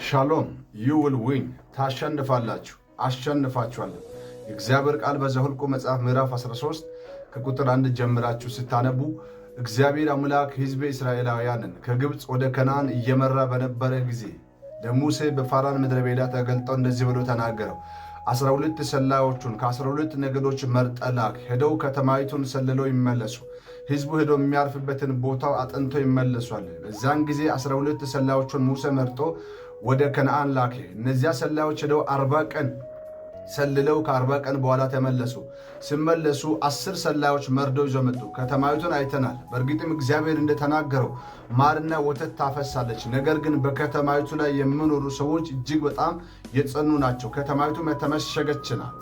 ሻሎም። You will win። ታሸንፋላችሁ፣ አሸንፋችኋለሁ። የእግዚአብሔር ቃል በዘኍልቍ መጽሐፍ ምዕራፍ 13 ከቁጥር 1 ጀምራችሁ ስታነቡ እግዚአብሔር አምላክ ሕዝበ እስራኤላውያንን ከግብፅ ወደ ከነዓን እየመራ በነበረ ጊዜ ለሙሴ በፋራን ምድረ በዳ ተገልጦ እንደዚህ ብሎ ተናገረው። 12 ሰላዮቹን ከ12 ነገዶች መርጠህ ላክ። ሄደው ከተማይቱን ሰልለው ይመለሱ። ሕዝቡ ሄዶ የሚያርፍበትን ቦታው አጥንቶ ይመለሷል። በዚያን ጊዜ 12 ሰላዮቹን ሙሴ መርጦ ወደ ከነዓን ላከ። እነዚያ ሰላዮች ሄደው 40 ቀን ሰልለው ከ40 ቀን በኋላ ተመለሱ። ሲመለሱ 10 ሰላዮች መርዶ ይዘው መጡ። ከተማይቱን አይተናል፣ በእርግጥም እግዚአብሔር እንደተናገረው ማርና ወተት ታፈሳለች። ነገር ግን በከተማይቱ ላይ የሚኖሩ ሰዎች እጅግ በጣም የጸኑ ናቸው። ከተማይቱም የተመሸገች ናት።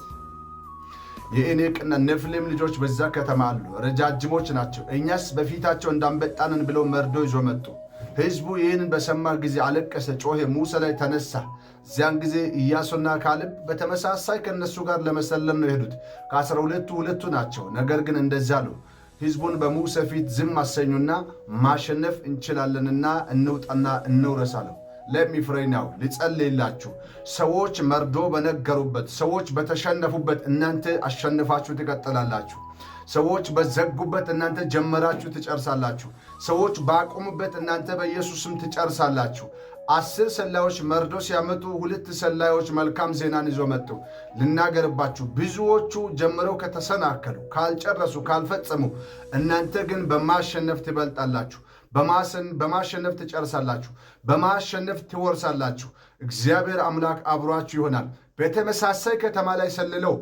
የዔናቅና ኔፊሊም ልጆች በዛ ከተማ አሉ፣ ረጃጅሞች ናቸው። እኛስ በፊታቸው እንደ አንበጣ ነን ብለው መርዶ ይዞ መጡ። ሕዝቡ ይህንን በሰማ ጊዜ አለቀሰ፣ ጮኸ፣ ሙሴ ላይ ተነሳ። እዚያን ጊዜ ኢያሱና ካሌብ በተመሳሳይ ከእነሱ ጋር ለመሰለል ነው የሄዱት። ከ12ቱ ሁለቱ ናቸው። ነገር ግን እንደዚያ አሉ፣ ሕዝቡን በሙሴ ፊት ዝም አሰኙና ማሸነፍ እንችላለንና እንውጣና እንውረስ አለው። Let me pray now። ልጸልይላችሁ። ሰዎች መርዶ በነገሩበት፣ ሰዎች በተሸነፉበት እናንተ አሸንፋችሁ ትቀጥላላችሁ። ሰዎች በዘጉበት እናንተ ጀመራችሁ ትጨርሳላችሁ። ሰዎች ባቆሙበት እናንተ በኢየሱስ ስም ትጨርሳላችሁ። 10 ሰላዮች መርዶ ሲያመጡ ሁለት ሰላዮች መልካም ዜናን ይዞ መጡ። ልናገርባችሁ፣ ብዙዎቹ ጀምረው ከተሰናከሉ፣ ካልጨረሱ፣ ካልፈጸሙ፣ እናንተ ግን በማሸነፍ ትበልጣላችሁ። በማሸነፍ ትጨርሳላችሁ። በማሸነፍ ትወርሳላችሁ። እግዚአብሔር አምላክ አብሯችሁ ይሆናል። በተመሳሳይ ከተማ ላይ ሰልለው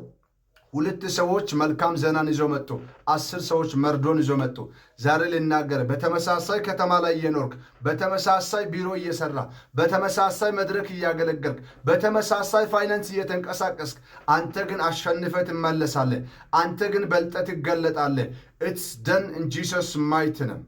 ሁለት ሰዎች መልካም ዜናን ይዘው መጡ። 10 ሰዎች መርዶን ይዘው መጡ። ዛሬ ልናገር፣ በተመሳሳይ ከተማ ላይ እየኖርክ፣ በተመሳሳይ ቢሮ እየሰራህ፣ በተመሳሳይ መድረክ እያገለገልክ፣ በተመሳሳይ ፋይናንስ እየተንቀሳቀስክ፣ አንተ ግን አሸንፈህ ትመለሳለህ። አንተ ግን በልጠህ ትገለጣለህ። It's done in Jesus' mighty name.